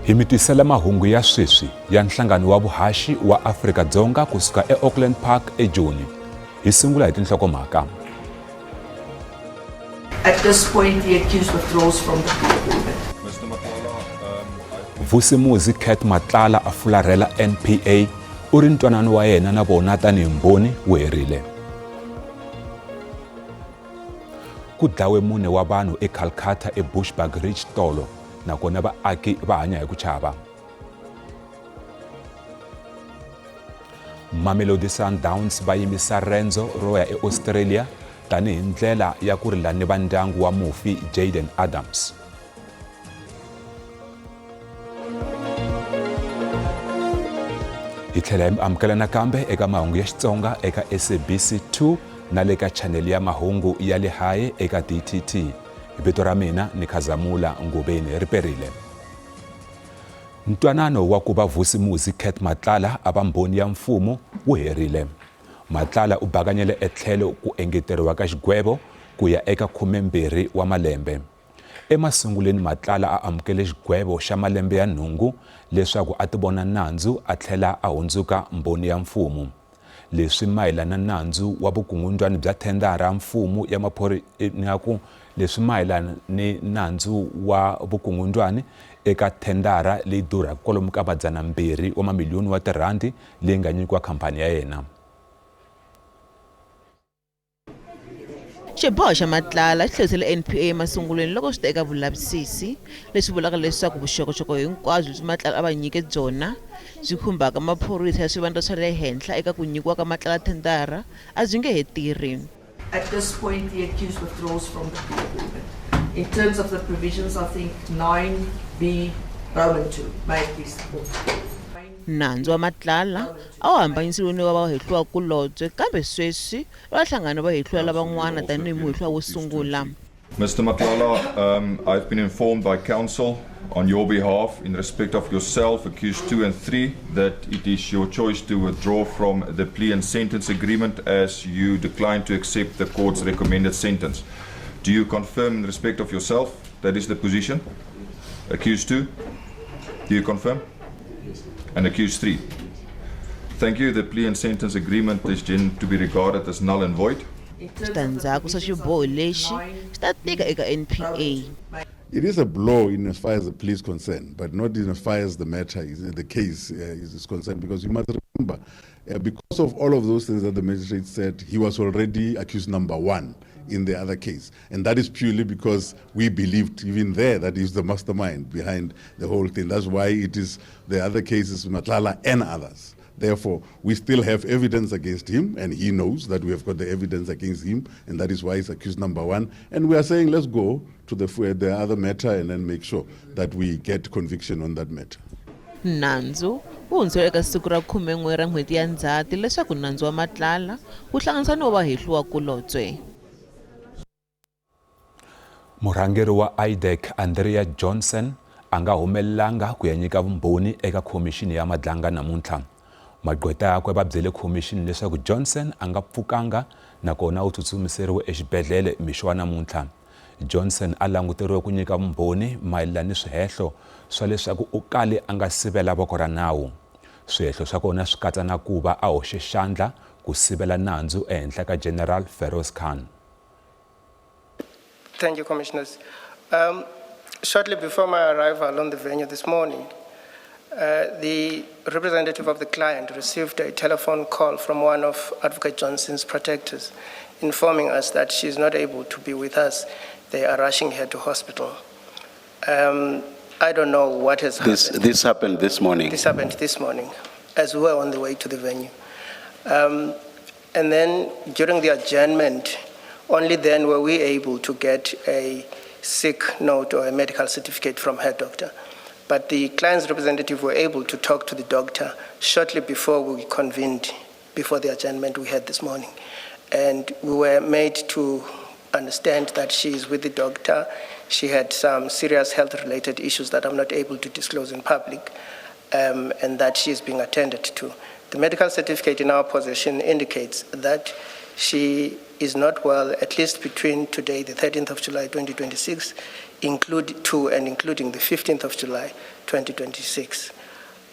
Hi mi tisela mahungu ya sweswi ya nhlangano wa vuhaxi wa Afrika-Dzonga kusuka eAuckland Park eJoni. Hi sungula hi tinhlokomhaka. At this point, the accused withdraws from the plea agreement. Vusimuzi Cat Matlala a fularhela NPA u ri ntwanano wa yena na vona tanihi mbhoni wu herile. Ku dlawe mune wa vanhu eCalcutta eBushbuckridge tolo nakona vaaki va hanya hi ku chava. Mamelodi Sundowns va yimisa rendzo ro ya eAustralia tanihi ndlela ya ku rila ni va ndyangu wa mufi Jayden Adams. Hi tlhela hi mi amukela nakambe eka mahungu ya Xitsonga eka SABC 2 na le ka chanele ya mahungu ya le haye eka DTT. Vito ra mina ni Khazamula Ngobeni ri perile. Ntwanano wa ku va Vusimuzi Cat Matlala a va mbhoni ya mfumo wu herile. Matlala u bakanyele etlhelo ku engeteriwa ka xigwevo ku ya eka 12 wa malembe. Emasunguleni Matlala a amukele xigwevo xa malembe ya nhungu leswaku a tivona nandzu a tlhela a hundzuka mbhoni ya mfumo. Leswi mayelana na nandzu wa vukungundzwani bya thendara mfumo ya ni nga ku leswi mayelana ni nandzu wa vukungundzwani eka thendara leyi durhaka kwalomu ka madzanambirhi wa mamiliyoni wa tirhandi leyi nga nyikiwa khampani ya yena. Xiboho xa Matlala xi tlherisele NPA emasungulweni loko swi ta eka vulavisisi, leswi vulaka leswaku vuxokoxoko hinkwabyo lebyi Matlala a va nyike byona byi khumbaka maphorisa ya swivandla swa le henhla eka ku nyikiwa ka Matlala thendara a byi nge he tirhi. At this point, the accused withdraws from the plea agreement. In terms of the provisions, I think 9B Roman 2 may it please the court. Nandzu wa Matlala a wu hambanyisiwe ni wa vahehliwa-kulobye kambe sweswi va hlangana vahehliwa lavan'wana tanihi muhehliwa wo sungula. Mr. Matlala, I've been informed by counsel on your behalf in respect of yourself, accused 2 and 3, that it is your choice to withdraw from the plea and sentence agreement as you decline to accept the court's recommended sentence. Do you confirm in respect of yourself that is the position? Accused 2, do you confirm? And accused 3. Thank you. The plea and sentence agreement is to be regarded as null and void. Switandzhaku swa xiboho lexi swi ta tika eka NPA. It is a blow in as far as the plea is concerned, but not in as far as the matter is, the case is concerned, because you must remember, because of all of those things that the magistrate said, he was already accused number 1 in the other case. And that is purely because we believed even there that he's the mastermind behind the whole thing. That's why it is the other cases, Matlala and others. Therefore, we still have evidence against him, and he knows that we have got the evidence against him, and that is why he's accused number 1. And we are saying, let's go to the other matter and then make sure that we get conviction on that matter. Nandzu wu hundzisiwe eka siku ra 11 ra n'hweti ya Ndzhati leswaku nandzu wa Matlala wu hlanganisa ni wa vahehliwa-kulobye. Murhangeri wa IDAC Andrea Johnson a nga humelelanga ku ya nyika vumbhoni eka khomixini ya Madlanga namuntlha. Magqweta yakwe va byele khomixini leswaku Johnson a nga pfukanga nakona u tsutsumiseriwe exibedhlele mixo wa namuntlha. Johnson a languteriwe ku nyika vumbhoni mayelana ni swihehlo swa leswaku u kale a nga sivela voko ra nawu. Swihehlo swa kona swi katsa na ku va a hoxe xandla ku sivela nandzu ehenhla ka General Feroz Khan. Thank you, Commissioners. Shortly before my arrival on the venue this morning, the representative of the client received a telephone call from one of Advocate Johnson's protectors informing us that she is not able to be with us. They are rushing her to hospital. I don't know what has happened. This happened this morning? This happened this morning as we were on the way to the venue. And then during the adjournment, only then were we able to get a sick note or a medical certificate from her doctor. But the client's representative were able to talk to the doctor shortly before we convened, before the adjournment we had this morning. And we were made to understand that she is with the doctor. She had some serious health-related issues that I'm not able to disclose in public, and that she is being attended to. The medical certificate in our possession indicates that she is not well, at least between today, the 13th of July, 2026, include to and including the 15th of July, 2026.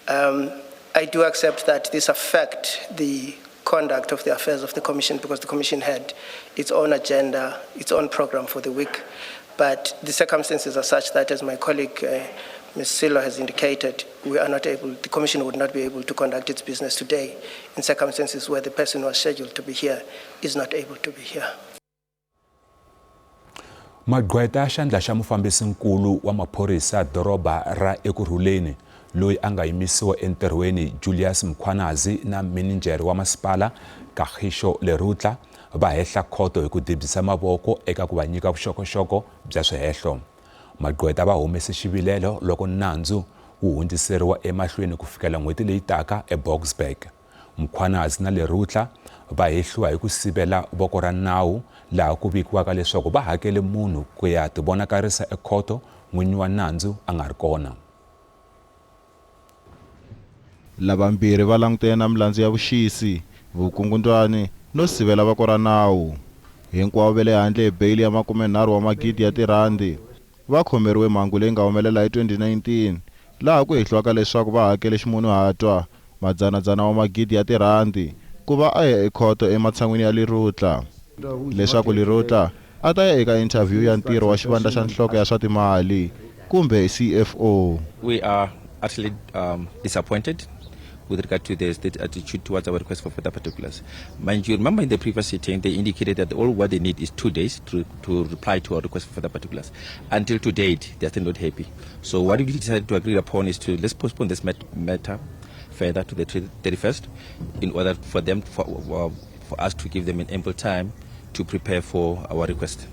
I do accept that this affect the conduct of the affairs of the Commission because the Commission had its own agenda, its own program for the week. But the circumstances are such that, as my colleague Ms. Sello has indicated, we are not able, the Commission would not be able to conduct its business today in circumstances where the person who was scheduled to be here is not able to be here. Magqweta ya xandla xa mufambisinkulu wa maphorisa doroba ra Ekurhuleni loyi a nga yimisiwa entirhweni Julius Mkhwanazi na mininjhere wa masipala Kagisho Lerutla va hehla khoto hi ku dibisa mavoko eka ku va nyika vuxokoxoko bya swihehlo. Magqweta va humese xivilelo loko nandzu wu hundziseriwa emahlweni ku fikela n'hweti leyi taka eBoksburg. Mkhwanazi na Lerutla va hehliwa hi ku sivela voko ra nawu laha ku vikiwaka leswaku va hakele munhu ku ya tivonakarisa ekhoto n'winyi wa nandzu a nga ri kona. Lavambirhi va langutene na milandzu ya vuxisi, vukungundzwani no sivela voko ra nawu. Hinkwavo va le handle hi beyili ya 30 wa magidi ya tirhandi. Va khomeriwe mhangu leyi nga humelela hi 2019 laha ku hehliwaka leswaku va hakele ximunhuhatwa madzanadzana wa magidi ya tirhandi ku va a ya ekhoto ematshan'wini ya Lerutla leswaku Lerutla a ta ya eka interview ya ntirho wa xivandla xa nhloko ya swa timali kumbe CFO. We are utterly disappointed with regard to the state attitude towards our request for further particulars. Mind you, remember in the previous sitting, they indicated that all what they need is 2 days to reply to our request for further particulars. Until to date, they are still not happy. So what we decided to agree upon is to let's postpone this matter further to the 31st in order for them, for us to give them an ample time to prepare for our request.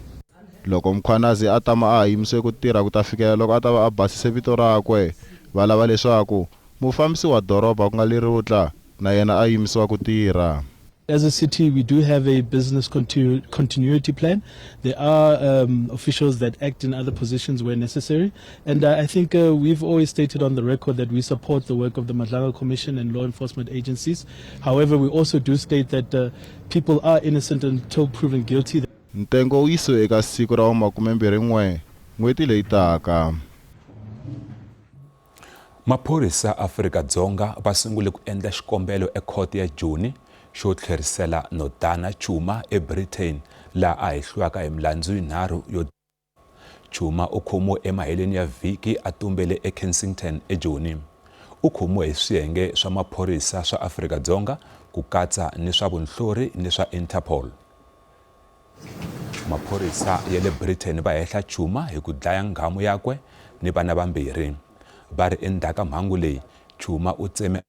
Loko Mkhwanazi a tama a ha yimisiwe ku tirha ku ta fikela loko a ta va a basise vito rakwe, va lava leswaku mufambisi wa doroba ku nga Lerutla na yena a yimisiwa ku tirha. As a city, we do have a business continuity plan. There are officials that act in other positions where necessary. And I think we've always stated on the record that we support the work of the Madlanga Commission and law enforcement agencies. However, we also do state that people are innocent until proven guilty. Ntengo wu yisiwe eka siku ra 21 n'hweti leyi taka. Maphorisa Afrika-Dzonga va sungule ku endla xikombelo ekhoto ya Joni xo tlherisela Nodana Chuma eBritain laha a hehliwaka hi milandzu yinharhu yo. Chuma u khomiwe emaheleni ya vhiki a tumbele eKensington eJoni. U khomiwe hi swiyenge swa maphorisa swa Afrika-Dzonga ku katsa ni swa vunhlori ni swa Interpol. Maphorisa ya le Britain va hehla Chuma hi ku dlaya nghamu yakwe ni vana vambirhi. Va ri endzhaku ka mhangu leyi Chuma u tseme.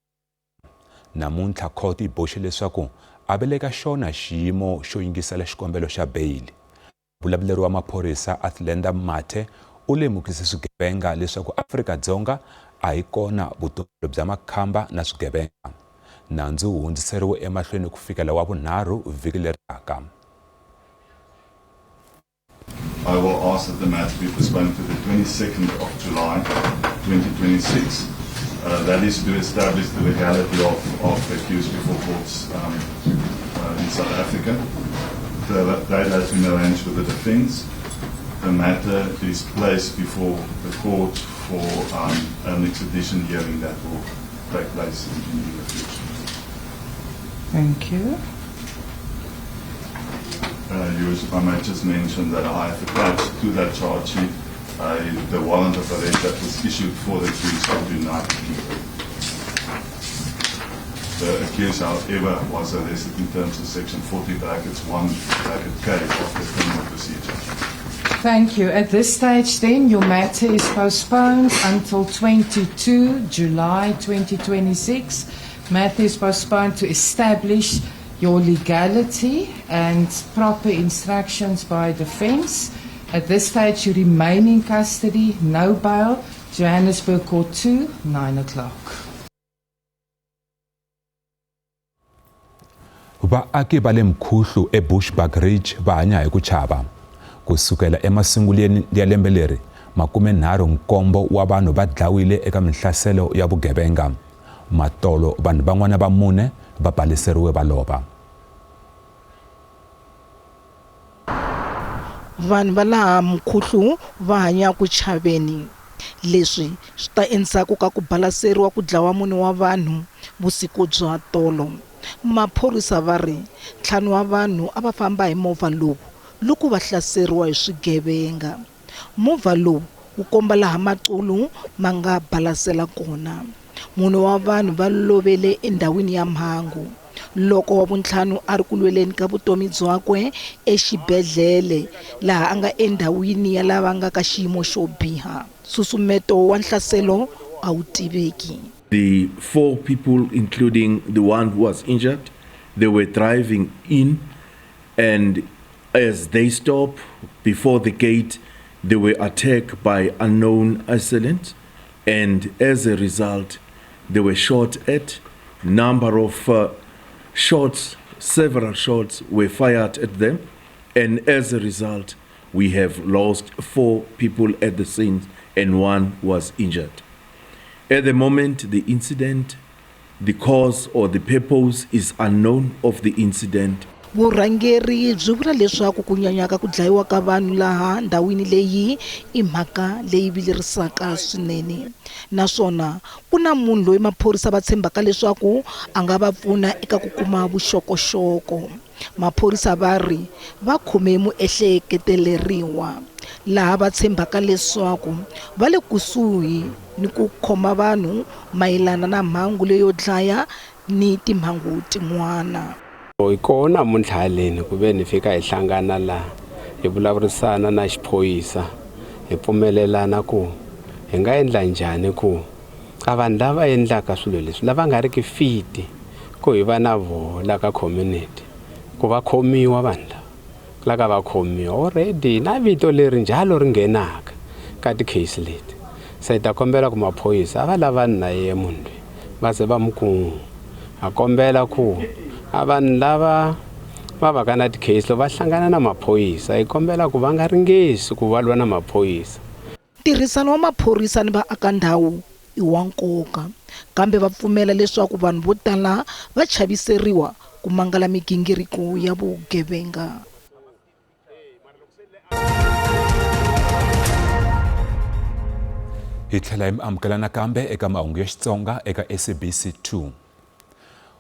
Namuntlha khoto yi boxe leswaku a ve le ka xona xiyimo xo yingisela xikombelo xa beyili. Vulavuleri wa maphorisa Athlenda Mathe u lemukise swigevenga leswaku Afrika-Dzonga a hi kona vutumbelo bya makhamba na swigevenga. Nandzu wu hundziseriwe emahlweni ku fikela wa vunharhu vhiki leri taka. I will ask that the matter be postponed to the 22nd of July 2026. That is to establish the legality of the accused before courts in South Africa. The date has been arranged with the defense. The matter is placed before the court for an extradition hearing that will take place in the future. Thank you. I might just mention that I have attached to that charge sheet the warrant of arrest that was issued for the accused to United Kingdom. The accused, however, was arrested in terms of section 40 brackets 1 bracket K of the criminal procedure. Thank you. At this stage, then, your matter is postponed until 22 July 2026. Matter is postponed to establish your legality and proper instructions by defense. At this stage, you remain in custody, no bail. Johannesburg Court 2, 9 o'clock. Vaaki va le Mkhuhlu eBushbuckridge va hanya hi ku chava. Ku sukela emasungulweni ya lembe leri, 37 wa vanhu va dlawile eka minhlaselo ya vugevenga. Matolo vanhu van'wana va mune va baleseriwe va lova. Vanhu va laha Mkhuhlu va hanya ku chaveni. Leswi swi ta endzhaku ka ku balaseriwa ku dlawa mune wa vanhu vusiku bya tolo. Maphorisa va ri ntlhanu wa vanhu a va famba hi movha lowu loko va hlaseriwa hi swigevenga. Movha lowu wu komba laha maqulu ma nga balasela kona. Mune wa vanhu va lovele endhawini ya mhangu loko wa vuntlhanu a ri ku lweleni ka vutomi byakwe exibedhlele laha a nga endhawini ya lava nga ka xiyimo xo biha. Nsusumeto wa nhlaselo a wu tiveki. The four people, including the one who was injured, they were driving in, and as they stopped before the gate, they were attacked by unknown assailants, and as a result, they were shot at. Number of shots, several shots were fired at them, and as a result, we have lost 4 people at the scene and 1 was injured. At the moment, the incident, the cause or the purpose is unknown of the incident. Vurhangeri byi vula leswaku ku nyanya ka ku dlayiwa ka vanhu laha ndhawini leyi i mhaka leyi vilerisaka swinene, naswona ku na munhu loyi maphorisa va tshembaka leswaku a nga va pfuna eka ku kuma vuxokoxoko. Maphorisa va ri va khome muehleketeleriwa laha va tshembaka leswaku va le kusuhi ni ku khoma vanhu mayelana na mhangu leyo dlaya ni timhangu tin'wana. Hi kona namuntlha haleni ku ve ni fika hi hlangana laha hi vulavurisana na xiphorisa, hi pfumelelana ku hi nga endla njhani ku a vanhu lava endlaka swilo leswi lava nga riki fit ku hi va na voho la ka community ku va khomiwa vanhu lava la ka va khomiwa already na vito leri njhalo ri nghenaka ka ti-case leti. Se hi ta kombela ku maphorisa a va lavani na yena munhu loyi va ze va mu kuma. A kombela ku a vanhu lava va va ka na ti-case loko va hlangana na maphorisa hi kombela ku va nga ringesi ku va lwa na maphorisa. Ntirhisano wa maphorisa ni vaakandhawu i wa nkoka, kambe va pfumela leswaku vanhu vo tala va chaviseriwa ku mangala migingiriko ya vugevenga. Hi tlhela hi mi amukela nakambe eka mahungu ya Xitsonga eka SABC 2.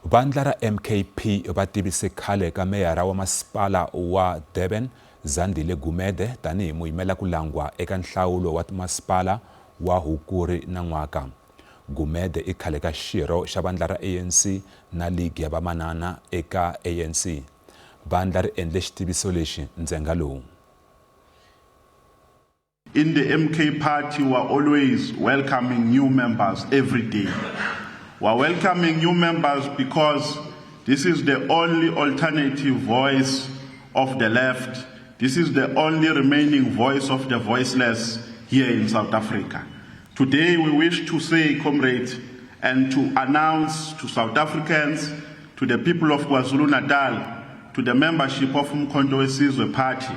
Vandla ra MKP va tivise khale ka meyara wa masipala wa Durban Zandile Gumede tanihi muyimela ku langwa eka nhlawulo wa timasipala wa Hukuri na n'waka. Gumede i khale ka xirho xa vandla ra ANC na ligi ya vamanana eka ANC. Vandla ri endle xitiviso lexi ndzhenga lowu. In the MK party, we are always welcoming new members every day. We are welcoming new members because this is the only alternative voice of the left. This is the only remaining voice of the voiceless here in South Africa. Today, we wish to say, comrades, and to announce to South Africans, to the people of KwaZulu-Natal, to the membership of Umkhonto weSizwe Party,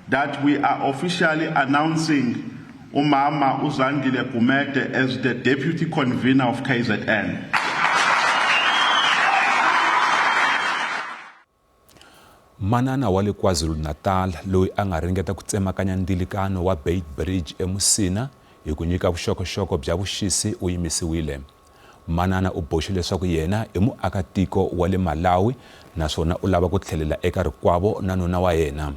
that we are officially announcing Umama uZandile Gumede as the deputy convener of KZN. Manana wa le KwaZulu-Natal loyi a nga ringeta ku tsemakanya ndzilikano wa Beit Bridge eMusina hi ku nyika vuxokoxoko bya vuxisi u yimisiwile. Manana u boxe leswaku yena i muakatiko wa le Malawi naswona u lava ku tlhelela eka rikwavo na nuna wa yena.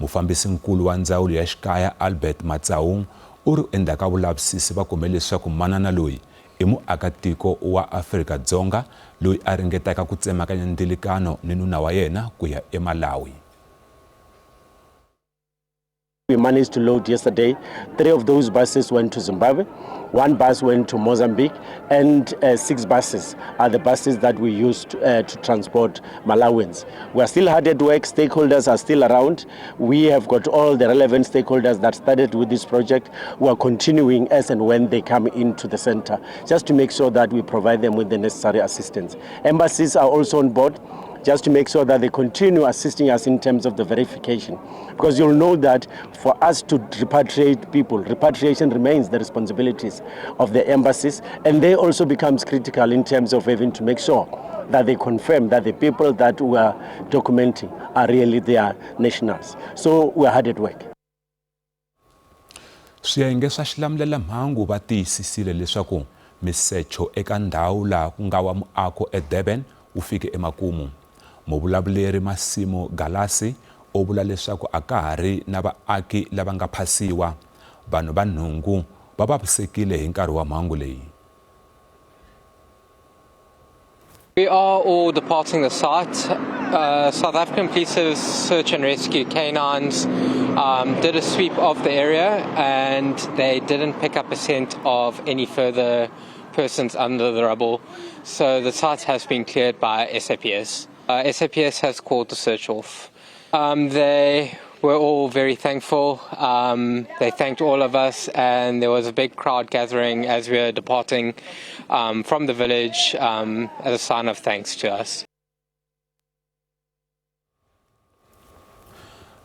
Mufambisi-nkulu wa ndzawulo ya xikaya Albert Matsaung u ri endzhaku ka vulavisisi va kume leswaku manana loyi i muakatiko wa Afrika-Dzonga loyi a ringetaka ku tsemakanya ndzilikano ni nuna wa yena ku ya eMalawi. We managed to load yesterday. 3 of those buses went to Zimbabwe, 1 bus went to Mozambique, and 6 buses are the buses that we used to transport Malawians. We are still hard at work. Stakeholders are still around. We have got all the relevant stakeholders that started with this project. We are continuing as and when they come into the center, just to make sure that we provide them with the necessary assistance. Embassies are also on board, just to make sure that they continue assisting us in terms of the verification. Because you'll know that for us to repatriate people, repatriation remains the responsibilities of the embassies, and they also becomes critical in terms of having to make sure that they confirm that the people that we are documenting are really their nationals. So we're hard at work. Swiyenge swa xilamulelamhangu va tiyisisile leswaku misecho eka ndhawu laha ku nga wa muako eDurban wu fike emakumu. Muvulavuleri Masimo Galasi u vula leswaku a ka ha ri na vaaki lava nga phasiwa. Vanhu va nhungu va vavisekile hi nkarhi wa mhangu leyi. We are all departing the site. South African Police Service Search and Rescue canines did a sweep of the area and they didn't pick up a scent of any further persons under the rubble. So the site has been cleared by SAPS. SAPS has called the search off. They were all very thankful. They thanked all of us, and there was a big crowd gathering as we were departing from the village as a sign of thanks to us.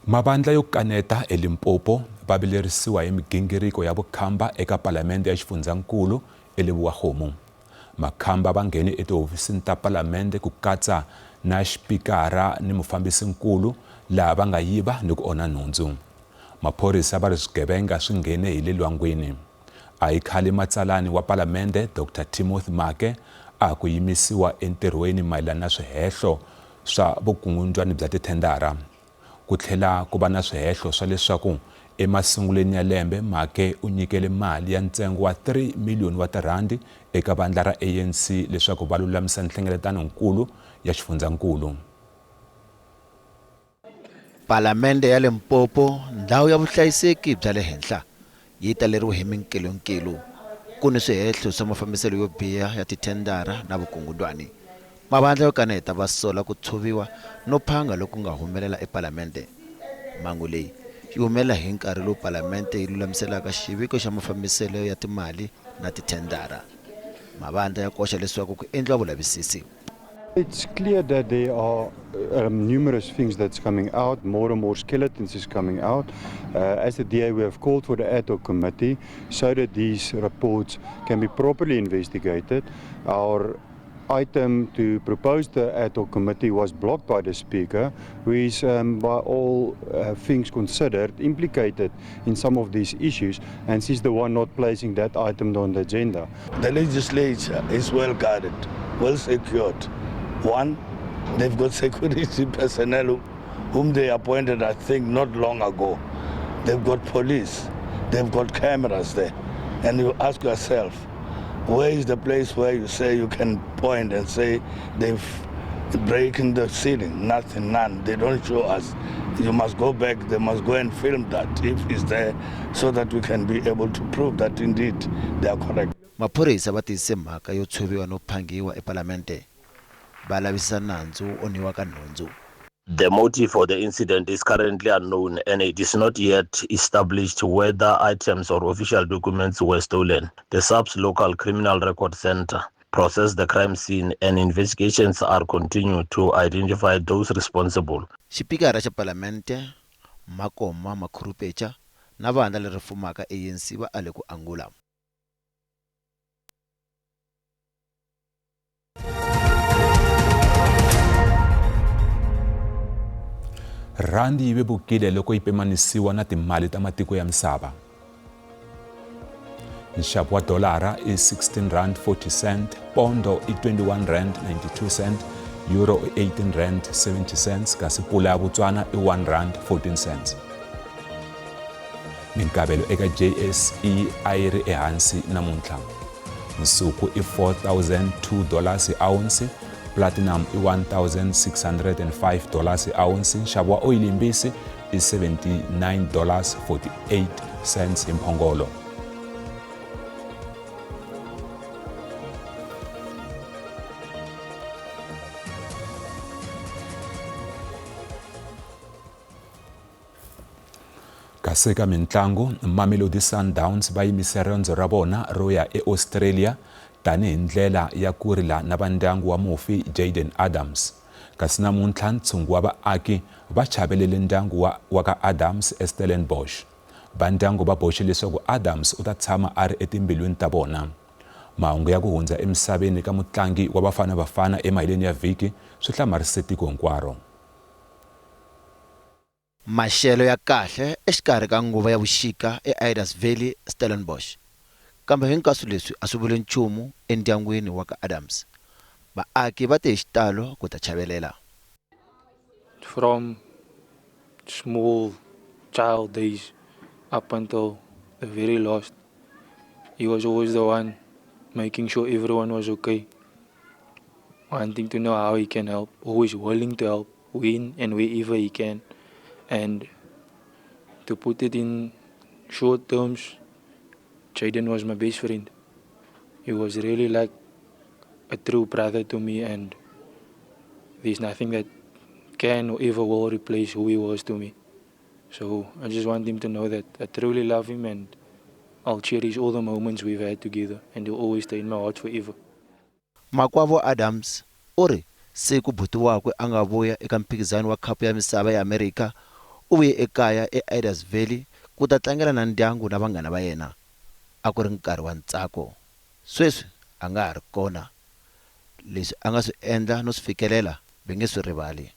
Mavandla yo kaneta eLimpopo va vilerisiwa hi migingiriko ya vukhamba eka Palamende ya Xifundzankulu eLebowa-Kgomo. Makhamba va nghene etihofisini ta Palamende ku katsa na xipikara ni mufambisinkulu laha va nga yiva ni ku onha nhundzu. Maphorisa va ri swigevenga swi nghene hi le lwangwini. A hi khale matsalani wa Palamende Doctor Timothy Maake a ha ku yimisiwa entirhweni mayelana na swihehlo swa vukungundzwani bya tithendara. Ku tlhela ku va na swihehlo swa leswaku emasungulweni ya lembe Maake u nyikele mali ya ntsengo wa 3 miliyoni wa tirhandi eka vandla ra ANC leswaku va lulamisa nhlengeletano-nkulu ya xifundzankulu. Palamende ya Limpopo, ndhawu ya vuhlayiseki bya le henhla, yi taleriwe hi minkelunkelu. Ku ni swihehlo swa mafambiselo yo biha ya tithendara na vukungundwani. Mavandla yo kaneta va sola ku tshoviwa no phanga loku nga humelela ePalamende. Mhangu leyi yi humelela hi nkarhi lowu Palamente yi lulamiselaka xiviko xa mafambiselo ya timali na tithendara. Mavandla ya koxa leswaku ku endliwa vulavisisi. It's clear that there are numerous things that's coming out, more and more skeletons is coming out. As the DA, we have called for the ad hoc committee so that these reports can be properly investigated. Our item to propose the ad hoc committee was blocked by the Speaker, who is, by all things considered, implicated in some of these issues, and she's the one not placing that item on the agenda. The legislature is well guarded, well secured. One, they've got security personnel whom they appointed, I think, not long ago. They've got police, they've got cameras there. And you ask yourself, where is the place where you say you can point and say they've broken the ceiling? Nothing, none. They don't show us. You must go back, they must go and film that if it's there, so that we can be able to prove that indeed they are correct. Maphorisa va tiyisise mhaka yo tshoviwa no phangiwa ePalamente. Va lavisisa nandzu wo onhiwa ka nhundzu. The motive for the incident is currently unknown and it is not yet established whether items or official documents were stolen. The SAPS local criminal record center processed the crime scene and investigations are continued to identify those responsible. Xipikara xa Palamente Makoma Makhurupetša na vandla leri fumaka ANC va ale ku angula. Rhandi yi vevukile loko yi pimanisiwa na timali ta matiko ya misava. Nxavo wa dolara i 16 rand 40 cent, pondo i 21 rand 92 cent, euro i 18 rand 70 cents, kasi pula ya Botswana i 1 rand 14 cents. Minkavelo eka JSE a yi ri ehansi namuntlha. Nsuku i 4002 dollars hi ounce, platinum i 1605 dollars hi ounce, nxavo wa oyili yimbisi i 79 dollars 48 cents hi mphongolo. Kasi eka mintlangu, Mamelodi Sundowns va yimise rendzo ra vona ro ya eAustralia tanihi ndlela ya ku rila na va ndyangu wa mufi Jayden Adams. Kasi namuntlha ntshungu wa vaaki va chavelele ndyangu wa wa ka Adams eStellenbosch. Va ndyangu va boxe leswaku Adams u ta tshama a ri etimbilwini ta vona. Mahungu ya ku hundza emisaveni ka mutlangi wa Bafana Bafana emaheleni ya vhiki swi hlamarise tiko hinkwaro. Maxelo ya kahle exikarhi ka nguva ya vuxika eIdas Valley, Stellenbosch. Kambe hinkwaswo leswi a swi vuli nchumu endyangwini wa ka Adams. Vaaki va te hi xitalo ku ta chavelela. From small child days up until the very last, he was always the one making sure everyone was okay, wanting to know how he can help, always willing to help when and wherever he can. And to put it in short terms, Jaden was my best friend. He was really like a true brother to me, and there's nothing that can or ever will replace who he was to me. So I just want him to know that I truly love him, and I'll cherish all the moments we've had together, and he'll always stay in my heart forever. Makwavo Adams u ri siku buti wakwe a nga vuya eka mphikizano wa Khapu ya Misava ya Amerika, u vuye ekaya eIdas Valley ku ta tlangela na ndyangu na vanghana va yena. A ku ri nkarhi wa ntsako. Sweswi a nga ha ri kona. Leswi a nga swi endla no swi fikelela va nge swi rivali.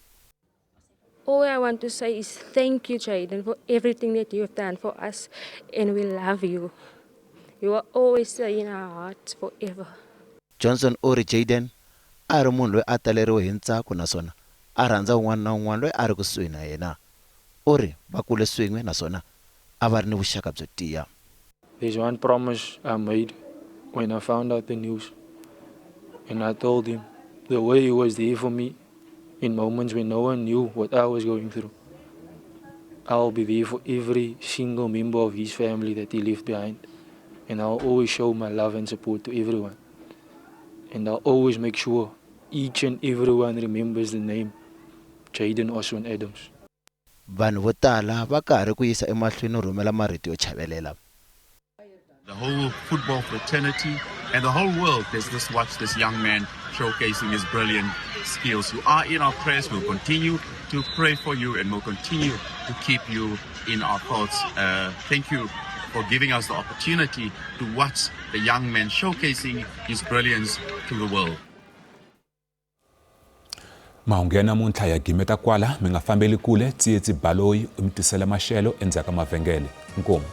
All I want to say is thank you, Jaden, for everything that you've done for us, and we love you. You will always stay in our hearts forever. Johnson u ri Jayden a ri munhu loyi a taleriwe hi ntsako naswona a rhandza un'wana na un'wana loyi a ri kusuhi na yena. U ri va kule swin'we naswona a va ri ni vuxaka byo tiya. There's one promise I made when I found out the news, and I told him the way he was there for me in moments when no one knew what I was going through. I'll be there for every single member of his family that he left behind, and I'll always show my love and support to everyone. And I'll always make sure each and everyone remembers the name Jaden Oswin Adams. Vanhu vo tala va karhi ku yisa emahlweni no rhumela marito yo chavelela. The whole football fraternity and the whole world has just watched this young man showcasing his brilliant skills. You are in our prayers. We'll continue to pray for you and we'll continue to keep you in our thoughts. Thank you for giving us the opportunity to watch the young man showcasing his brilliance to the world. Mahungu ya namuntlha ya gimeta kwala, mi nga fambeli kule. Tsietsi Baloyi u mi tisela maxelo endzhaku ka mavhengele. Nkomu.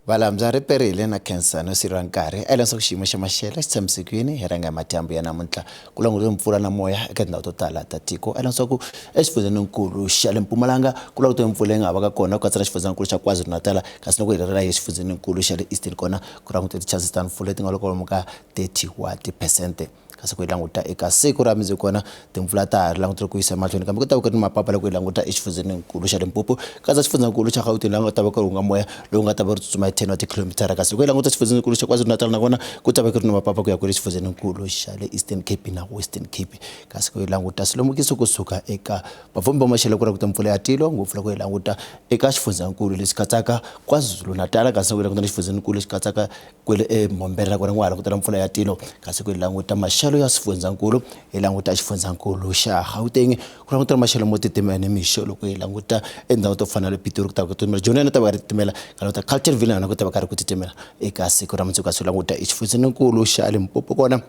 Valambya ri perile na khensa no siriwa nkarhi a leswaku xiyimo xa maxelo xi tshamisekile hi rhanga hi madyambu ya namuntlha ku langutiwe mpfula na moya eka tindhawu to tala ta tiko a leswaku exifundzheninkulu xa le Mpumalanga ku langutiwe mpfula yi nga ha vaka kona ku katsa na xifundzankulu xa KwaZulu-Natal, kasi loko hi rhelela hi xifundzheninkulu xa le Eastern kona ku langutiwe ti-chances ta mpfula leti nga le kwalomu ka 30 wa tiphesente. Kasi ku yi languta eka siku ra mundzuku kona timpfula ta ha ri langutele ku yisa emahlweni, kambe ku ta va ku ri ni mapapa loko hi languta exifundzheninkulu xa Limpopo, katsa xifundzankulu xa Gauteng laha nga ta va ku ri hunga moya lowu nga ta va ri tsutsuma hi 10 wa tikhilomitara. Kasi loko hi languta xifundzheninkulu xa KwaZulu-Natal na kona ku ta va ku ri ni mapapa ku ya kwale xifundzheninkulu xa le Eastern Cape na Western Cape. Kasi ku hi languta swilemukiso kusuka eka vafambi va maxelo ku ri ku timpfula ya tilo ngopfu loko hi languta eka xifundzankulu lexi katsaka KwaZulu-Natal, kasi loko hi languta na xifundzankulu lexi katsaka kwele eMbombela na kona ku nga ha langutela mpfula ya tilo. Kasi ku hi languta maxelo ya swifundzankulu, hi languta xifundzankulu xa Gauteng ku langutela maxelo mo titimela nimixo. Loko hi languta etindhawu to fana na le Pitori ku ta va ku titimela, Joni yona ta va ka ri titimela, ka languta Carltonville na yona ku ta va ka ri ku titimela eka siku ra mundzuku. Kasi languta exifundzeninkulu xa Limpopo kona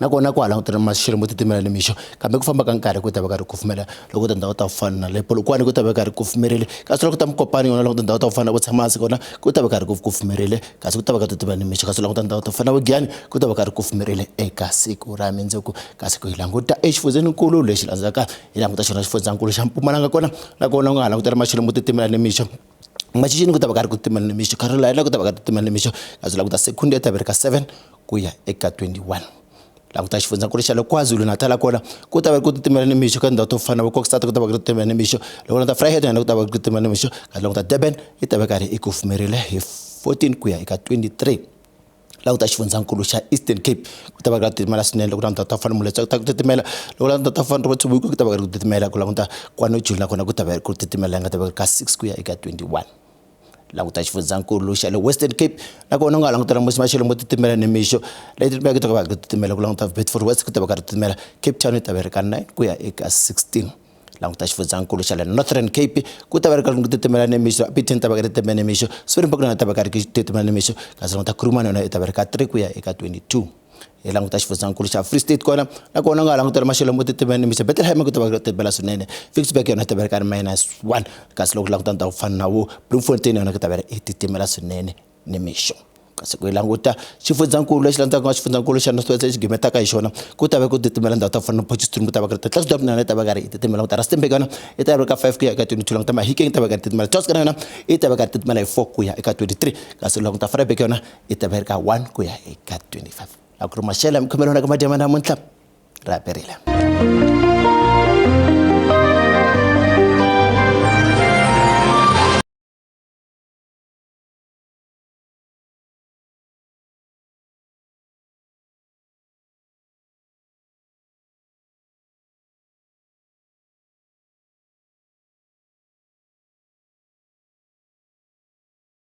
nakona ku ha langutela maxelo mo titimela nimixo, kambe ku famba ka nkarhi ku ta va ka ri kufumela. Loko tindhawu ta ku fana na le Polokwane ku ta va ka ri kufumerile, kasi loko ta Mokopane yona loko tindhawu ta ku fana na vo Tshamasi kona ku ta va ka ri kufumerile, kasi ku ta va ka titimela nimixo. Kasi languta tindhawu ta ku fana na vo Giyani ku ta va ka ri kufumerile eka siku ra mundzuku. Kasi ku hi languta exifundzenikulu lexi landzelaka, hi languta xona xifundzankulu xa Mpumalanga kona nakona ku nga ha langutela maxelo mo titimela nimixo. Machixini ku ta va ka ri ku titimela nimixo, Carolina ku ta va ka ri titimela nimixo, kasi languta Secunda yi ta va ri ka 7 ku ya eka 21. Languta xifundzankulu xa le KwaZulu-Natal kona ku ta va ku titimela nimixo ka tindhawu to fana na vo Kokstad ku ta va ku titimela nimixo, loko languta Vryheid yona ku ta va ku titimela nimixo, kasi languta Durban yi ta va karhi yi kufumerile hi 14 ku ya eka 23. Languta xifundzankulu xa Eastern Cape ku ta va ku titimela swinene, loko languta ta fana Moletswa ku ta ku titimela, loko languta ta fana Rotshibuku ku ta va ku titimela, ku languta KwaNojulu nakona ku ta va ku titimela nga ta va ka 6 ku ya eka 21. Languta xifundzankulu xa le Western Cape nakona u nga langutela maxelo mo titimela nimixo, leti ku ta va ku titimela, ku languta Bedford West ku ta va ka ri titimela, Cape Town yi ta va ri ka 9 ku ya eka 16. Languta xifundzankulu xa le Northern Cape ku ta va ri ka ku titimela nimixo, Upington ta va ka ri titimela nimixo, Springbok na yona ta va ka ri titimela nimixo, kasi languta Kuruman yona yi ta va ri ka 3 ku ya eka 22. Hi languta xifundzankulu xa Free State kona, nakona u nga ha langutela maxelo mo titimela nimixo. Bethlehem ku ta va ku titimela swinene, Ficksburg yona yi ta va ri ka ri minus 1, kasi loko languta ndhawu ku fana na vo Bloemfontein yona ku ta va ri titimela swinene nimixo. Kasi ku yi languta xifundzankulu lexi landzaka, nga xifundzankulu xa North West lexi gimetaka hi xona, ku ta va ku titimela ndhawu ta ku fana na Potchefstroom, ku ta va ku ri Klerksdorp na yona yi ta va karhi yi titimela. Ku ta Rustenburg yona yi ta va ka 5 ku ya eka 22, languta Mahikeng yi ta va karhi titimela, Tosca na yona yi ta va karhi titimela hi 4 ku ya eka 23, kasi languta Vryburg yona yi ta va yi ri ka 1 ku ya eka 25. A ku ri maxelo ya mikhomelo ka madyambe namuntlha ra perile.